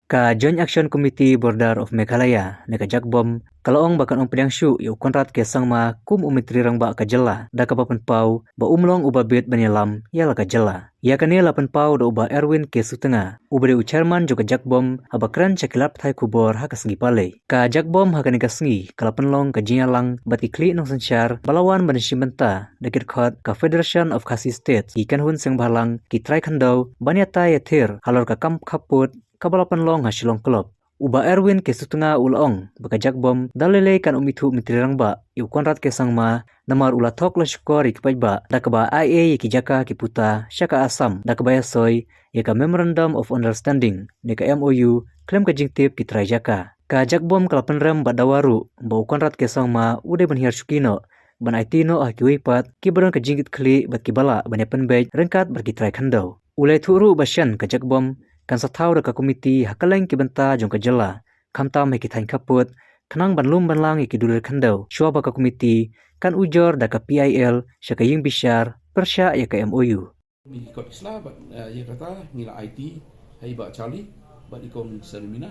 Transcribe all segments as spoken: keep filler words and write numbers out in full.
Ka Joint Action Committee Border of Meghalaya ne ka JACBOM ka la ong ba kan ym pdiang shuh ïa u Conrad K Sangma kum u Myntri Rangbah ka jylla da kaba pynpaw ba um long uba bit ban ïalam ïa la ka jylla. Ïa kane la pynpaw da u Bah Erwin K Sutnga, uba dei u Chairman jong ka JACBOM, haba kren sha ki lad pathai khubor ha ka sngi Palei. Ka JACBOM ha kane ka sngi ka la pynlong ka jingïalang bad ki khlieh nongsynshar ba la wan ban shim bynta da ki dkhot ka Federation of Khasi States, ki kynhun seng bhalang, ki trai khyndew, ban ïatai ïathir halor ka kam khappud kaba la pynlong ha Shillong Club. U Bah Erwin K Sutnga u la ong ba ka JACBOM da lei lei kan ym ithuh Myntri Rangbah ïa u Conrad K Sangma, namar u la thok la shukor ïa ki paidbah da kaba ai ei ïa ki jaka ki puta sha ka Assam da kaba ïasoi ïa ka Memorandum of Understanding ne ka M O U khlem ka jingtip ki trai jaka. Ka JACBOM ka la pynrem bad dawa ruh ba u Conrad K Sangma u dei ban hiar shuki noh ban aiti noh ha kiwei pat kiba don ka jingkitkhlieh bad kiba lah ban ïa pynbeit ryngkat bad ki trai khyndew. U la ïathuh ruh ba shen ka JACBOM kan sa thaw da ka komiti ha kylleng ki bynta jong ka jylla, khamtam ha ki thaiñ khappud, khnang ban lum ban lang ïa ki dulir khyndew, shuwa ba ka komiti kan ujor da ka P I L sha ka ïing bishar pyrshah ïa ka M O U. Mi ki kot ki sla bad, eh, ïa kata ngi la aiti ha i Bah Charlie bad i Kong Sarmina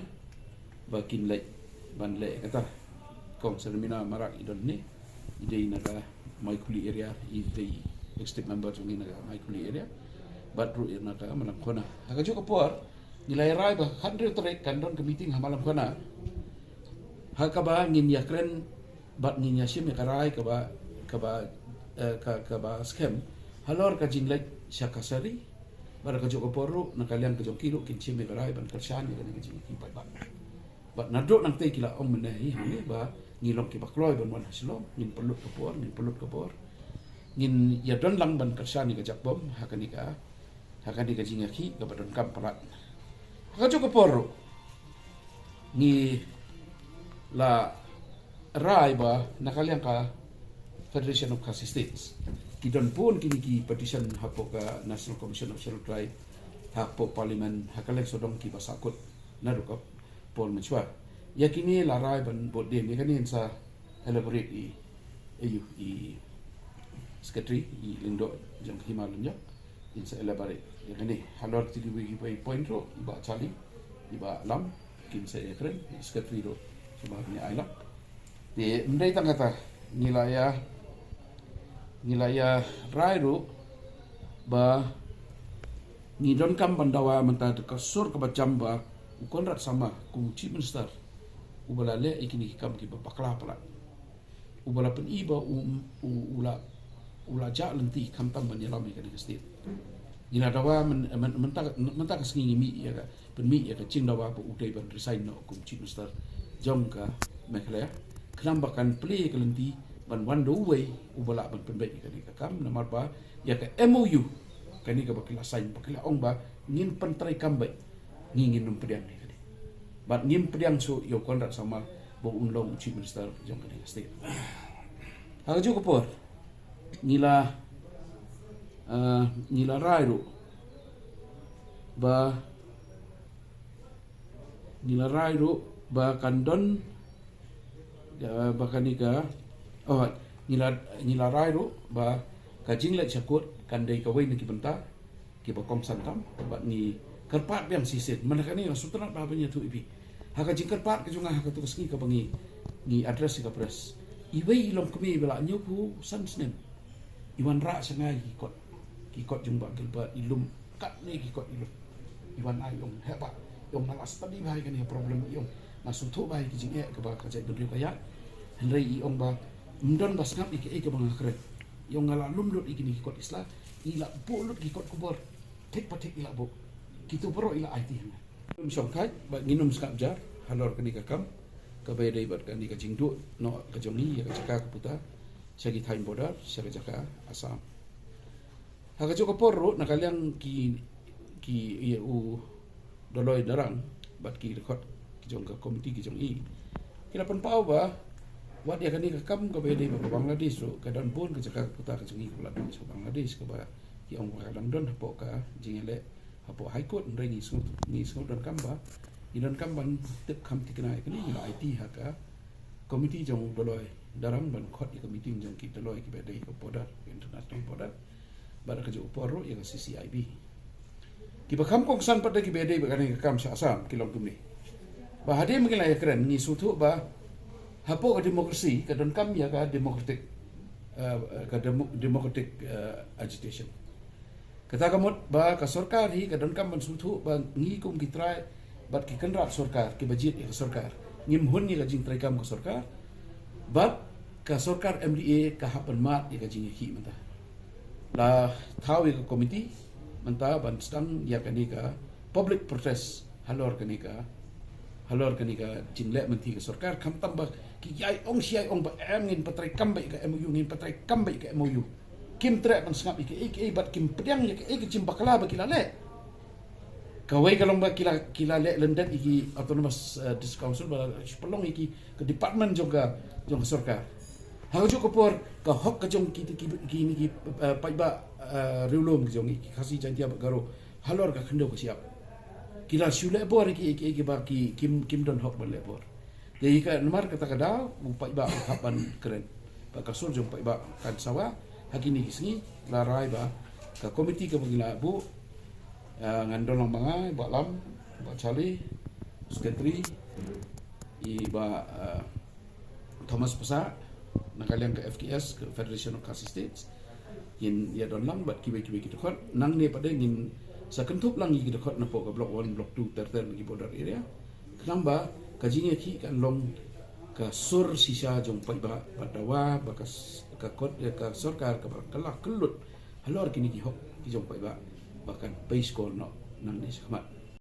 ba kin leit ban leh kata. Kong Sarmina Marak i don ne, i dei na ka Maikhuli area, i dei executive member jong ngi na ka Maikhuli area. Bad ruh i na ka Malamkhona. Ha kajuh ka por ngi la ïa rai ba khathynriew tarik kan don ka meeting ha Malamkhona, ha kaba ngin ïa kren bad ngin ïa shim ïa ka rai kaba, kaba, eh, ka, kaba skhem halor ka jingleit sha Kasari. Bad ha kajuh ka por ruh na ka liang ka jong ki ruh kin shim ïa ka rai ban kyrshan ïa kane ka jingïakhih paidbah. Bad naduh nangtei ki la ong mynne hi hangne ba ngi long kiba kloi ban wan ha Shillong, ngin pynlut ka por, ngin pynlut ka por. Ngin ïa don lang ban kyrshan ïa ka JACBOM ha kane ka, ha kane ka jingïakhih kaba donkam palat. Ha kajuh ka por ruh ngi la rai ba na ka liang ka Federation of Khasi States ki don bun kine ki petition hapoh ka National Commission of Scheduled Tribe, hapoh Parliament, ha ka liang sawdong kiba sahkut naduh ka por mynshuwa. Ïa kine la rai ban bud dien, ïa kane yn sa elaborate i, i, i secretary, i Lyngdoh jong ka Hima Lyngdoh, yn sa elaborate ïa kane halor kiti kiwei kiwei point ruh i Bah Charlie, i Bah Lam kin sa ïakren, i secretary ruh sha ba kane ai lang. Te ym dei tang kata, ngi la ïa, ngi la ïa rai ruh ba ngi donkam ban dawa mynta da ka sur kaba jam ba u Conrad Sangma kum u Chief Minister uba la leh ïa kine ki kam kiba bakla palat, uba la pyni ba u, u, u la, u la jah lynti khamtam ban ïalam ïa kane ka state. Ngi la dawa myn-, myn-, mynta, mynta ka sngi ngi mih ïa ka, pynmih ïa ka jingdawa ba u dei ban resign noh kum Chief Minister jong ka Meghalaya, khnang ba kan plie ïa ka lynti ban wan da uwei uba lah ban pynbeit ïa kane ka kam, namar ba ïa ka M O U kane kaba ki la sign, ba ki la ong ba ngin pyntreikam beit, ngi ngin ym pdiang ïa kane. Bad ngim pdiang shuh ïa u Conrad Sangma ba un long u Chief Minister jong kane ka state. Ha kajuh ka por ngi la, eh, ngi la rai ruh ba, ngi la rai ruh ba kan don, eh, ba kane ka, oh, ngi la, ngi la rai ruh ba ka jingleit sha kut kan dei kawei na ki bynta kiba kongsan tam, bad ngi kyrpad biang shisien. Mynta kane nga sngewtynnat ba ban ïathuh ïa phi, ha ka jingkyrpad ka jong nga ha kato ka sngi kaba ngi, ngi address ïa ka press, iwei i longkmie ba la hynñiewphew san snem i wanrah sha nga ïa ki kot, ki kot jong Bah Gilbert, i lum katne ki kot i lum. I wan ai, i ong, "Heh bah, i ong, nga la study bha ïa kane ka problem, i ong, nga sngewthuh bha ïa ki jingeh kaba ka jaitbynriew ka ïaid, hynrei," i ong, "ba ym don ba sngap ïa kaei kaba nga kren." I ong, "Nga la lum lut ïa kine ki kot ki sla, i la buh lut ki kot khubor, thik pa thik i la buh. Kito baroh i la aiti ha nga." Ngim shongkai bad ngin ym sngap jar halor kane ka kam kaba ïadei bad kane ka jingduh noh ka jong ngi ïa ka jaka ka puta sha ki thaiñ border, sha ka jaka Assam. Ha kajuh ka por ruh na ka liang ki, ki, ïa u Doloi Darrang bad ki dkhot ki jong ka komiti ki jong i, ki la pynpaw ba wat ïa kane ka kam kaba ïadei bad ka Bangladesh ruh, ka don bun ka jaka ka puta ka jong i kaba la duh sha Bangladesh, kaba ki ong ba ka dang don hapoh ka jingïaleh hapoh High Court, hynrei ngi sngew, ngi sngew donkam ba, ngi donkam ban tip kham thikna ïa kane, ngi la aiti ha ka komiti jong u Doloi Darrang ban khot ïa ka meeting jong ki Doloi kiba dei ha ka border, international border, bad ha kajuh ka por ruh ïa ka C C I B. Kiba kham kongsan pat da kiba dei ba kane ka kam sha Assam ki long kumne. Ba hadien ba ngi la ïakren ngi sngewthuh ba hapoh ka democracy ka donkam ïa ka democratic, eh, ka demo-, democratic, eh, agitation. Kata ka mut ba ka sorkar hi ka donkam ban sngewthuh ba ngi kum ki trai bad ki kynrad sorkar kiba jied ïa ka sorkar, ngim hun ïa ka jingtreikam ka sorkar. Bad ka sorkar M D A ka hap ban mad ïa ka jingïakhih mynta. La thaw ïa ka komiti mynta ban sdang ïa kane ka public protest halor kane ka, halor kane ka jingleh mynthi ka sorkar, khamtam ba ki ïai ong shi ïai ong ba em ngin pyntreikam beit ïa ka M O U, ngin pyntreikam beit ïa ka M O U. Kim treh ban sngap ïa kaei kaei bad kim pdiang ïa kaei ka jingbakla ba ki la leh. Kawei ka long ba ki la, ki la leh lyndet ïa ki Autonomous, eh, District Council ba la shu pynlong ïa ki ka department jong ka, jong ka sorkar. Ha kajuh ka por ka hok ka jong ki, ki, ki, ki, eh, paidbah, eh, riewlum ka jong ngi, ki Khasi, Jaiñtia bad Garo halor ka khyndew ka shyiap. Ki la shu leh bor ïa ki, ïa ki, ïa ki ba ki, kim, kim don hok ban leh bor. Te ïa ka namar kata ka daw u paidbah u hap ban kren. Ba ka sur jong paidbah kan sawa ha kine ki sngi. La rai ba ka komiti kaba ngi la buh, eh, ngan don lang ma nga, Bah Lam, Bah Charlie, secretary, i Bah, eh, Thomas Passah na ka liang ka F K S, ka Federation of Khasi States. Ngin ïa don lang bad kiwei kiwei ki dkhot. Nangne pat de ngin sa kynthup lang ïa ki dkhot napoh ka block one, block two ter ter na ki border area. Khnang ba ka jingïakhih kan long ka sur shisha jong paidbah, bad dawa ba ka s-, ka kot, eh, ka sorkar kaba kylla kyllut halor kine ki hok ki jong paidbah ba kan pei skor noh nangne shakhmat.